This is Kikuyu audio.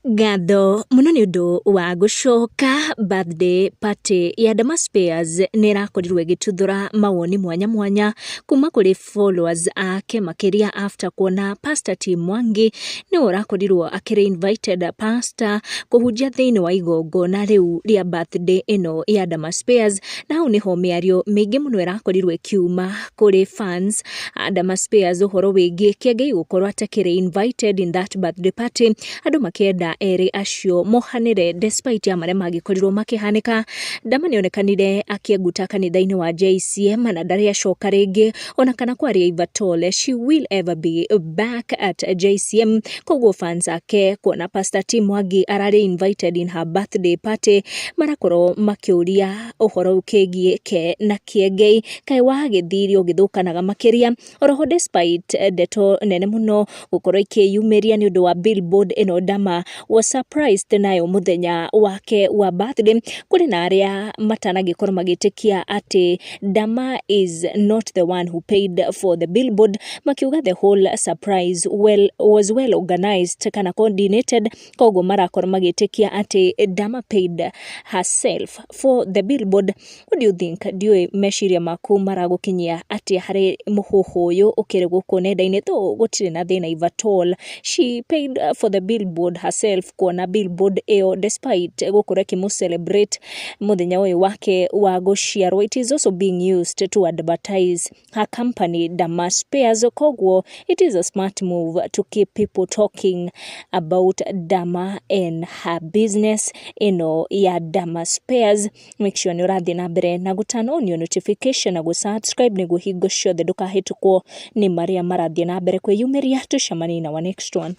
Ngatho mũno nĩ ũndũ wa gũcoka. Birthday party ya Dama Spears nĩ ĩrakorirwo ĩgĩtuthũra mawoni mwanya mwanya kuma kũrĩ followers ake, makĩria after kuona Pastor T Mwangi nĩwe ũrakorirwo akĩrĩ invited pastor kũhunjia thĩinĩ wa igongona rĩu rĩa birthday ĩno ya Dama Spears. Na hau nĩho mĩario mĩingĩ mũno ĩrakorirwo ĩkiuma kũrĩ fans a Dama Spears ũhoro wĩgiĩ Kĩengei gũkorwo atakĩrĩ invited in that birthday party, andũ makĩenda erĩ acio mohanĩre despite ya marĩa mangĩkorirwo makĩhanĩka. Dama nĩonekanire akĩenguta kanitha-inĩ wa JCM na ndarĩ acoka rĩngĩ ona kana kwaria if at all she will ever be back at JCM. Koguo fans ake kuona Pastor T Mwangi ararĩ invited in her birthday party, marakorwo makĩũria ũhoro ũkĩgiĩ ke na Kĩengei, kaĩ wagĩthire ũgĩthũkanaga makĩria. Oroho, despite ndeto nene mũno gũkorwo ikĩyumĩria nĩ ũndũ wa billboard ĩno Dama was surprised nayo mũthenya wake wa birthday, kũrĩ na arĩa matanagĩkorwo magĩtĩkia atĩ Dama is not the one who paid for the billboard, makiuga the whole surprise was well organized kana coordinated. Koguo marakorwo magĩtĩkia atĩ Dama paid herself for the billboard. What do you think? Ndiũĩ meciria maku maragũkinyia atĩa harĩ mũhuhu ũyũ ũkĩrĩ gũkũ nenda-inĩ, though gũtirĩ na thĩna if at all she paid for the billboard herself, kuona billboard ĩyo, despite gũkorwo ĩkĩmũ celebrate mũthenya ũyũ wake wa gũciarwo, it is also being used to advertise her company, Dama Spares. Koguo it is a smart move to keep people talking about Dama and her business ĩno ya Dama Spares. Make sure nĩ ũrathiĩ na mbere na gũ turn on your notification na gũ subscribe nĩguo hingo ciothe ndũkahĩtũkwo nĩ marĩa marathiĩ na mbere kwĩyumĩria. Tũcemanie na wa next one.